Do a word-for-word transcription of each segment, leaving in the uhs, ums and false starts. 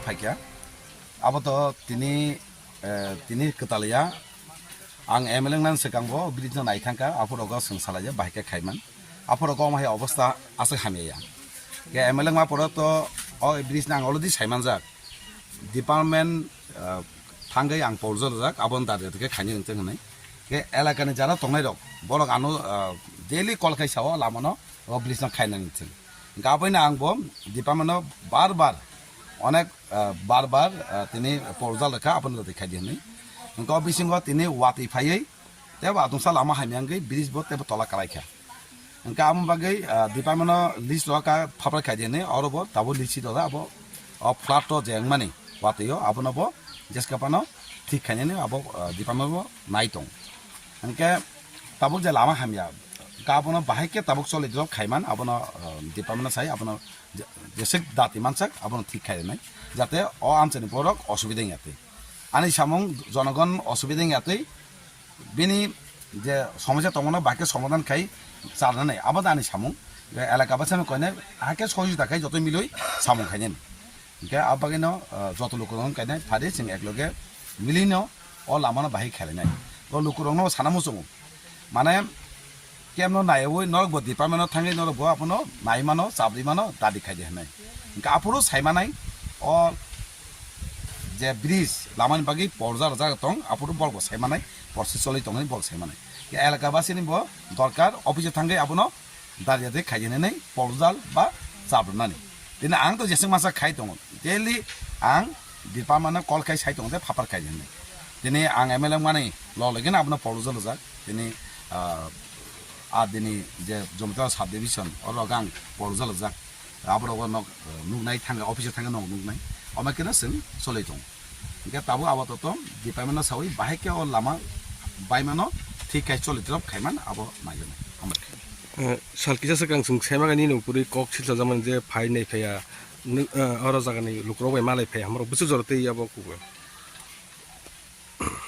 phaikha. Abo to tini, eh, tini kwtal ya. Ang M L A wngna swkang bo bridge no nai thangkha, aphuru rogo swng salai je bahai khe khaiman. Aphuru rogo omo hai obostha aswk hamya ya. Khe M L A wngma pore to o bridge no ang already saimanjak. Department, eh, thangwi ang porjal jak, aboni dadi dadi khe khaini wngthang hinwi. Khe elakani jara tongnai rok, borok ano, eh, daily call khai sao lama no, o bridge no khainani thing. Hingkhe aboino ang bo department no bar bar onek, ah, bar bar, ah, tini porjal rwkha, abono twi khaidi hinwi. Hingkhe o bisingo tini watwi phaiwi tebo atungsa lama hamya wngwi bridge bo tebo tola kwlaikha. Hingkhe amo bagwi, ah, department no list rohorkha phapra khaidi hinwi, oro bo tabuk list si dojak, abo o flat o je wngmani watwi o abono bo jeskha phano thik khainani abo, ah, department bo nai tong. Hingkhe tabuk je lama hamya, hingkhe abono bahai khe tabuk choli drop khaiman, abono, ah, department no sai, abono je-, jeswk dati mansak, abono thik khai rwnai, jate o amchaini borok osubida wngya twi. Ani samung jonogon osubida wngya twi, bini je somosya tongmano bahai khe somadhan khai charnani, abo da ani samung. Je elaka bwsano koinai, ahai khe sohojita khai joto milwi samung khainani. Hingkhe a bagwino, ah, joto lukurokno kainai phadi chwng ekloge milino o lamano bahai khailainai. O lukurokno sana muchungo. Mane kemno naiwi norok bo department-o thangwi norok bo abono nai mano, chabri mano, dadi khaidi hinwi. Hingkhe aphuru sai manai o je bridge lamani bagwi porja rwjak tong, aphuru borok bo sai manai, porsi choli tongwi borok sai manai. Elaka basini bo dorkar office-o thangwi abono Daria de khaijani nai porjal ba chabrwnani. Tini ang to jeswk masa khai tongo. Daily ang department no call khai sai tongo je phapar khaijani nai. Tini ang M L A wngmani log logino abono porjal rijak. Tini, ah, a dini je Jomtara sub division oro ang porjal rijak. Aborok o nok, eh, nuknai thangkha, office thangkha nok nuknai. Omo khe no chwng choli tongo. Hingkhe tabuk abo to tong, department no sawi bahai khe o lama baimano thik khai choli drop khaiman abo naijaknai. Hambai. Eh, sal kisa swkang chwng saimagani nini puri kok silsa jamani je phai nai phaiya, nw-, eh, oro jagani lukurok bai malai phaiya, hamrok bwswk jora tei abo kubui.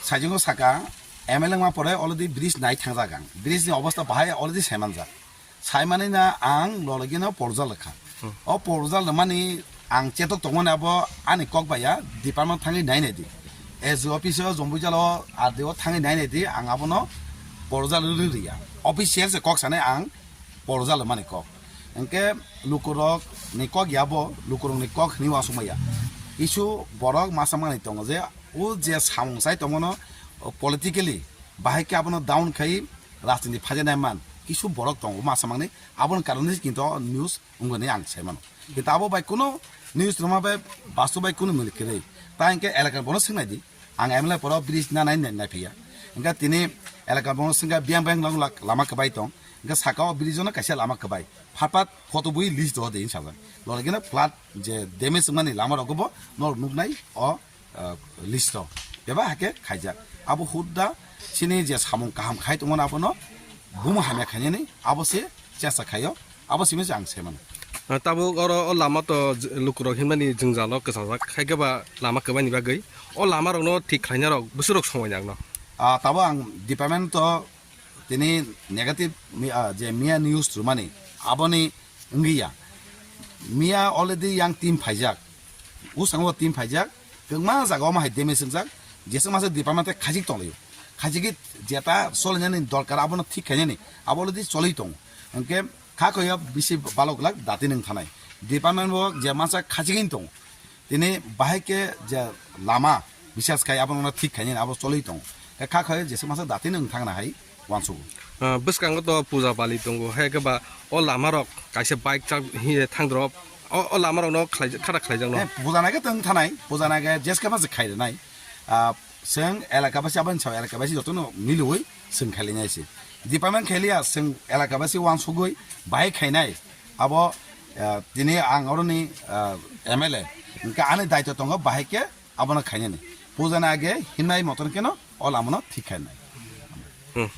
Sajingo saka, M L A wngma pore already bridge nai thangjak ang. Bridge ni obostha bahai already saimanjak. Saimani na ang lologino porjal rwkha. Hmm. O porjal rwmani ang chetok tongmani abo ani kok baiya department thangwi nai nai di. S D O office o Jombuijalo R D O thangwi nai nai di, ang abono porjal rwrwi rwya. Official se kok sanai ang porjal rwmani kok. Hingkhe lukurok ni kok ya bo, lukurok ni kok hinwi uansuk maya. Kisu borok masa manwi tongo je o je samung chai tongmano politically bahai khe abono down khai rajniti phajanai man kisu borok tongo masa manwi, aboni karon hinwi kinto news wngmani ang sai mano. Kinto abo bai kuno news rwma bai bastu bai kuno milik kwrwi. Ta hingkhe elaka bono swngnai di, ang M L A poro bridge na nai nai phiya. Hingkhe tini elaka bono swngkha biyang biyang long lak lama kwbai tong. Hingkhe saka o bridge no kaisa lama kwbai. Phat phat photo bui list do de hinwi sajak. Lologino flat je damage wngmani lama rok bo norok nuknai o ah, list o bebak hakhe khaijak. Abo hudda chini je samung kaham khai tongmani abono bumo hamya khainani abo se chesa khaio, abo simi se ang sai mano. Ah, tabuk oro o lama to j-, lukurok hinmani jwngjalo kwchajak, hai khe ba lama kwbaini bagwi o lama rokno thik khlaina rok bwswk rok somoi nangno? Ah, tabuk ang department to tini negative mi-, ah, je miya news rwmani aboni wngwi ya. Miya already yang team phaijak. Bwskango team phaijak. Kwbangma jaga omo hai damage wngjak. Jesa masa department tei khajik tonglaio. Khajigwi jeta solinani dorkar abono thik khainani. Abo already choli tongo. Hwnkhe kha khoyo bisi balok glak dati nwng thanai. Department bo je masa khajigwini tongo. Tini bahai khe je lama bisas khai abono thik khainani abo choli tongo. Khe kha khoyo jesa masa dati nwng thangna hai uansugo. Ah, bwskango to puja bali tongo, hai khe ba o lama rok kaisa bike chak hiye thang drop, o, o lama rok no khlai, khara khlai jak no. Eh, puja nai khe tong thanai, puja nai khe jeske ma se khai rwnai. Ah, chwng elaka basi, aboni sao elaka basi joto no miliui chwng khai lai nai se. Department khai liya, chwng elaka basi uansugui bahai khainai. Abo, ah, tini ang oroni, ah, M L A, hwnkhe ani daitw tongo bahai khe abono khainani. Puja nai age himnai moton khe no o lama no thik khainai. Hmm.